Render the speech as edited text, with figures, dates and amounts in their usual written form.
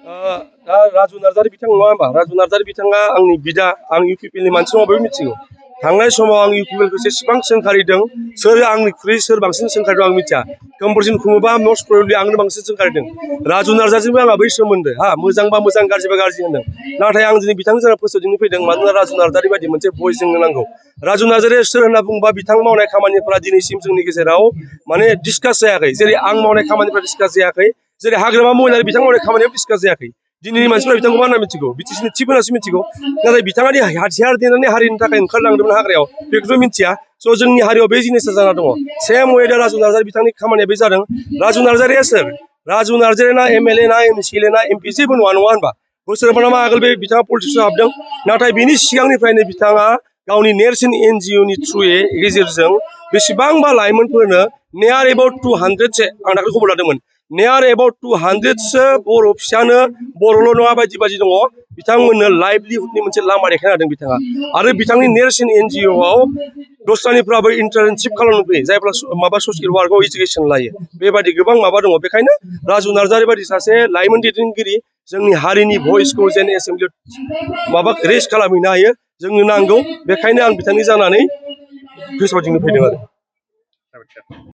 दा राजु नार्जारी बिथां नङा होमबा राजु नार्जारी बिथाङा आंनि बिदा आं इउपिपिएलनि मानसि नङा बयबो मिथिगौ थांनाय समाव आं इउपिपिएलखौ जेसेबां सोंखारिदों सोर आंनिख्रुइ सोर बांसिन सोंखारिदों आं मिथिया कम्पिटिसन खुङोबा मस्ट प्रबेबलि आंनो बांसिन सोंखारिदों राजु नार्जारीजोंबो आंहा बै सोमोन्दो हा मोजांबा मोजां गाज्रिबा गाज्रि होनदों नाथाय आं दिनै बिथांजों जोंहा फोसावदिंनो फैदों मानोना राजु नार्जारी बायदि मोनसे भइस जोंनो नांगौ राजु नार्जारीया सोर होनना बुङोबा बिथां मावनाय खामानिफोरा दिनैसिम जोंनि गेजेराव माने डिसकास जायाखै जेरै आं मावनाय खामानिफ्रा डिसकास जायाखै जेरै हाग्रामा महिलारि बिथां मावनाय खामानियाव डिसकास जायाखै दिनैनि मानसिफ्रा बिथांखौ मा होनना मिथिगौ बिटिसिनि चिफ होननासो मिथिगौ नाथाय बिथाङा हाथियार देनानै हारिनि थाखाय ओंखारलांदोंमोन हाग्रायाव बेखौथ' मिथिया स' जोंनि हारियाव बे जिनिसा जाना दङ सेम वे दा राजु नार्जारी बिथांनि खामानिया बे जादों राजु नार्जारीया सोर राजु नार्जारी ना एमएलए ना एमसिएलए ना एमपि जेबो नङा होनबा बोसोरफा मा आगोल बे बिथाङा पलिटिक्सआव हाबदों नाथाय बिनि सिगांनिफ्रायनो बिथाङा गावनि नेरसोन एनजिअनि थ्रुयै गेजेरजों बेसेबांबा लाइमोनफोरनो नियार एबाउट 200 आं दाखालि खबर लादोंमोन नियार एबाउट 200 बर' फिसानो बर'ल' नङा बायदि बायदि दङ बिथांमोननो लाइभलिहुडनि मोनसे लामा देखायना होदों बिथाङा आरो बिथांनि नेरसोन एनजिअआव दस्रानिफ्राबो इन्टार्नशिप खालामनो फैयो जायफ्रा माबा ससियेल वार्कआव एजुकेसन लायो बेबायदि गोबां माबा दङ बेखायनो राजु नार्जारी बायदि सासे लाइमोन दैदेनगिरि जोंनि हारिनि भइसखौ जेन एसेम्बलियाव माबा रेज खालामहैनो हायो जोंनो नांगौ बेखायनो आं बिथांनि जानानै फोसावदिंनो फैदों आरो